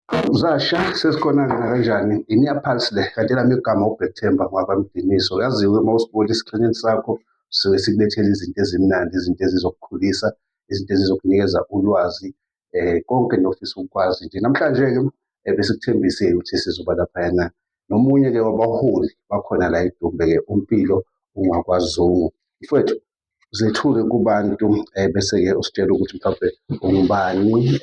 Zasha sesikhona-ke nakanjani, iNear-Pulse le, kanti elami igama uBhekithemba ngowakwaMdiniso. Yaziwe uma usibona esikrinini sakho, sisuke sikulethela izinto ezimnandi, izinto ezizokukhulisa, izinto ezizokunikeza ulwazi, konke nofisa ukukwazi nje. Namhlanje-ke besikuthembisile ukuthi sizoba laphayana nomunye-ke wabaholi bakhona la eDumbe-ke uMpilo ungakwaZungu. Mfowethu, zethule kubantu bese-ke usitshela ukuthi mhlawumpe ungubani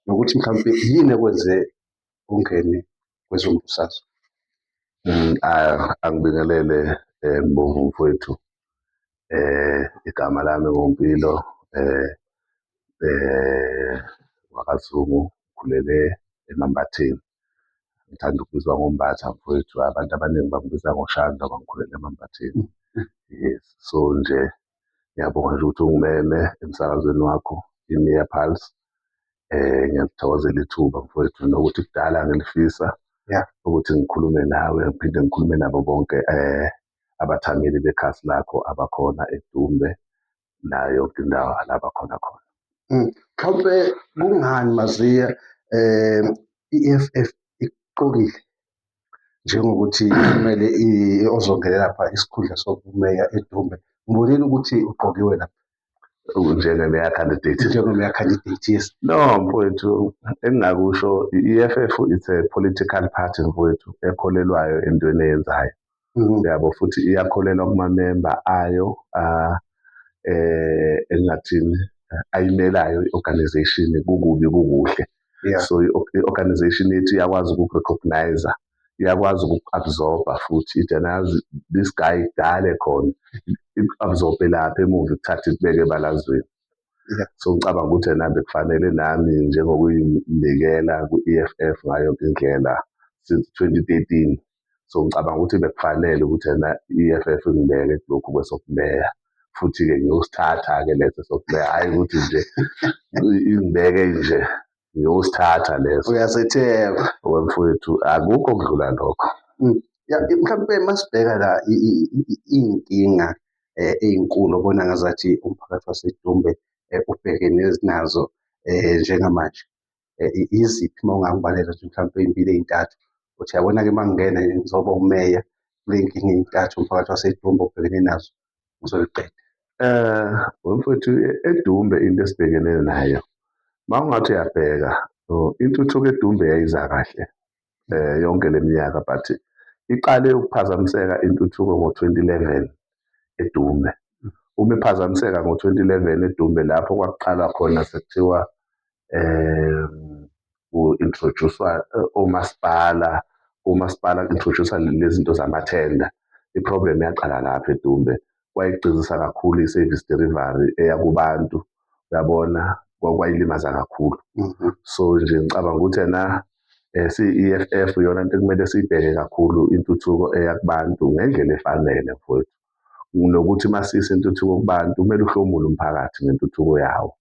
nokuthi mhlawumpe yini ekwenze ungene kwezombusazwe. Angibingelele Mbongi mfowethu. Igama lami nguMpilo wakaZungu, ngikhulele eMambatheni. Ngithanda ukubizwa ngoMbatha mfowethu, abantu abaningi bangibiza ngoShandu ngoba ngikhulele eMambatheni. Yes, so nje ngiyabonga nje ukuthi ungimeme emsakazweni wakho i-Near Pulse. Ngiyalithokozela ithuba mfowethu nokuthi kudala ngilifisa ukuthi ngikhulume nawe, ngiphinde ngikhulume nabo bonke abathameli bekhasi lakho abakhona eDumbe nayo yonke indawo la bakhona khona. Mhlawumpe kungani Maziya i-EFF ikuqokile njengokuthi kumele ozongenela lapha isikhundla sobumeya eDumbe? Ngibonile ukuthi uqokiwe lapha. Njenge-mayor candidate. Njenge-mayor candidate, yes. No, mfowethu, engingakusho i-EFF it's a political party mfowethu ekholelwayo entweni eyenzayo. Yabo, futhi iyakholelwa kumamemba ayo engathini ayimelayo i-organization kukubi kukuhle. So i-organization yethu iyakwazi ukuku-recognize, iyakwazi ukuku-absorb-a futhi ithi yazi this guy kudala ekhona, iku-absorb-e lapha emuva ikuthathe ikubeke ebalazweni. So ngicabanga ukuthi ena bekufanele nami njengokuyinikela ku-EFF ngayo yonke indlela since 2013. So ngicabanga ukuthi bekufanele ukuthi ena i-EFF ingibeke kulokhu kwesokumeya, futhi-ke ngiyosithatha-ke leso sokumeya, hhayi ukuthi nje ingibeke nje, ngiyosithatha leso. Uyasethemba. Mfowethu, akukho okudlula lokho. Ya, mhlawumpe masibheka la iy'nkinga ey'nkulu obona ngazathi umphakathi waseDumbe ubhekene nazo njengamanje. Iziphi uma ungangibalela nje mhlawumpe ey'mbili ey'ntathu, uthi uyabona-ke uma ngingena ngizoba umeya kule y'nkinga ey'ntathu umphakathi waseDumbe obhekene nazo ngizoyiqeda. Mfowethu, eDumbe into esibhekene nayo, uma ungathi uyabheka intuthuko eDumbe yayiza kahle yonke le minyaka, but iqale ukuphazamiseka intuthuko ngo-2011 eDumbe. Uma iphazamiseka ngo-2011 eDumbe, lapho kwakuqala khona sekuthiwa ku-introduce-wa omasipala, umasipala ku-introduce-wa lezi zinto zamathenda. I-problem yaqala lapho eDumbe, kwayigcizisa kakhulu i-service delivery eya kubantu, uyabona, kwayilimaza kakhulu. So nje ngicabanga ukuthi ena siyi-EFF iyona nto ekumele siyibheke kakhulu intuthuko eya kubantu ngendlela efanele mfowethu. Nokuthi masiyisa intuthuko kubantu kumele uhlomule umphakathi ngentuthuko yawo.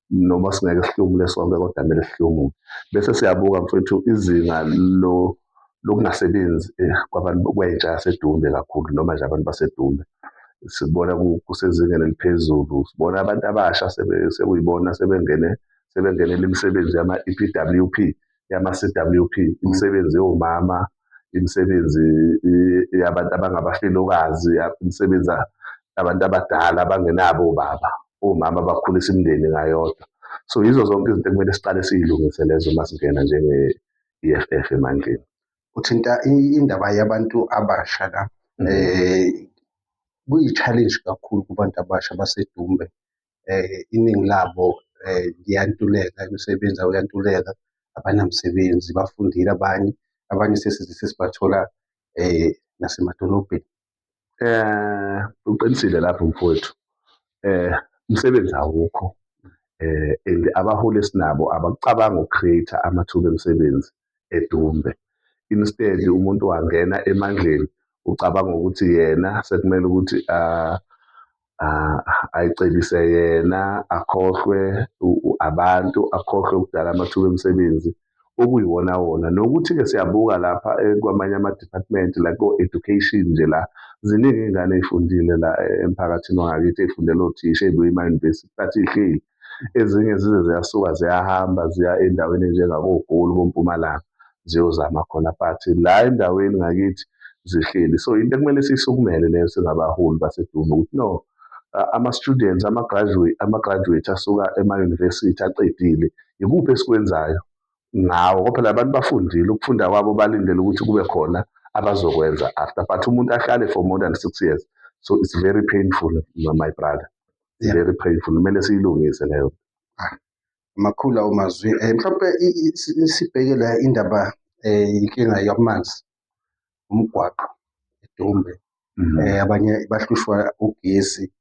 Noma singeke sihlomule sonke kodwa kumele sihlomule. Bese siyabuka mfowethu izinga lokungasebenzi kwabantu kwentsha yaseDumbe kakhulu, noma nje abantu baseDumbe. Sibona kusezingeni eliphezulu, sibona abantu abasha sekuyibona sebengenela imisebenzi yama-EPWP, yama-CWP, imisebenzi yomama, imisebenzi yabantu abangabafelokazi, imisebenzi abantu abadala abangenabo obaba, omama abakhulisa imindeni ngayodwa. So yizo zonke izinto ekumele siqale siy'lungise lezo uma singena njenge-EFF emandleni. Uthinta indaba yabantu abasha la. Kuyi-challenge kakhulu kubantu abasha baseDumbe. Iningi labo liyantuleka, imisebenzi uyantuleka, abanamsebenzi, bafundile abanye, abanye sesize sesibathola nasemadolobheni. Uqinisile lapho mfowethu. Umsebenzi awukho, and abaholi esinabo abakucabangi uku-create-a amathuba emisebenzi eDumbe. Instead umuntu wangena emandleni ucabanga ukuthi yena sekumele ukuthi ayicebise yena, akhohlwe abantu, akhohlwe ukudala amathuba emisebenzi okuyiwona wona. Nokuthi-ke siyabuka lapha kwamanye ama-department like ko-education nje la, ziningi iy'ngane ey'fundile la emphakathini wangakithi ey'fundela othisha, ey'buya ema-university but y'hleli. Ezinye zize ziyasuka ziyahamba ziya endaweni enjengakoGoli, koMpumalanga, ziyozama khona, but la endaweni ngakithi zihleli. So into ekumele siyisukumele leyo singabaholi baseDumbe ukuthi no, ama-students, ama-graduate asuka ema-university aqedile, ikuphi esikwenzayo ngawo? Ngoba phela abantu bafundile, ukufunda kwabo balindele ukuthi kube khona abazokwenza after, but umuntu ahlale for more than 6 years. So it's very painful, my brother. It's very painful. Kumele siyilungise leyo. Makhulu lawo mazwi. Mhlawumbe sibheke la indaba, inkinga yamanzi, umgwaqo eDumbe. Abanye bahlushwa ugesi,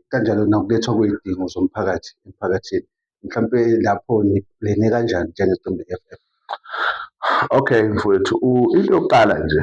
kanjalo nokulethwa kwey'dingo zomphakathi emphakathini. Mhlampe lapho ni-plan-e kanjani njengeqembu le-EFF? Okay, mfowethu, into yokuqala nje